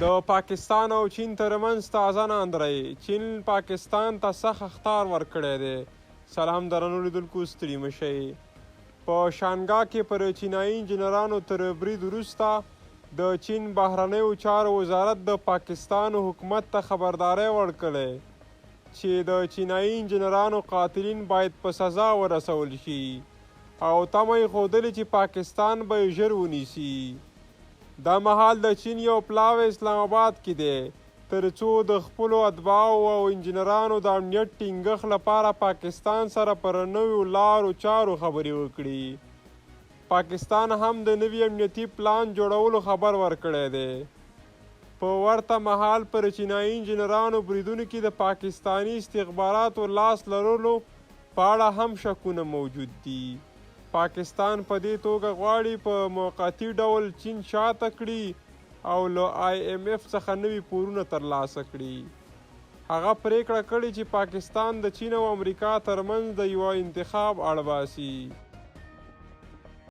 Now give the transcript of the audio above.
د پاکستان او چین ترمنځ تازه ناندرۍ، چین پاکستان ته سخت اخطار ورکړی دی. سلام درنو لیدونکو، ستړي مه شئ. په شانګا کې پر چینایي انجینرانو تر برید وروسته د چین بهرنیو چارو وزارت د پاکستان حکومت ته خبرداری ورکړی چې د چینایي انجینرانو قاتلین باید په سزا ورسول شي او تمه یې ښودلې چې پاکستان به یې ژر ونیسي. دا مهال د چین یو پلاوی اسلام اباد کې دی تر څو د خپلو اتباعو او انجینرانو د امنیت ټینګښت لپاره پاکستان سره پر نویو لارو چارو خبرې وکړي. پاکستان هم د نوي امنیتي پلان جوړولو خبر ورکړی دی. په ورته مهال پر چینایي انجینرانو بریدونو کې د پاکستاني استخباراتو لاس لرلو په اړه هم شکونه موجود دي. پاکستان په دې توګه غواړي په موقتي ډول چین شاته کړي او له آی اېم اېف څخه نوي پورونه ترلاسه کړي. هغه پرېکړه کړې چې پاکستان د چین او امریکا ترمنځ د یوه انتخاب اړ باسي.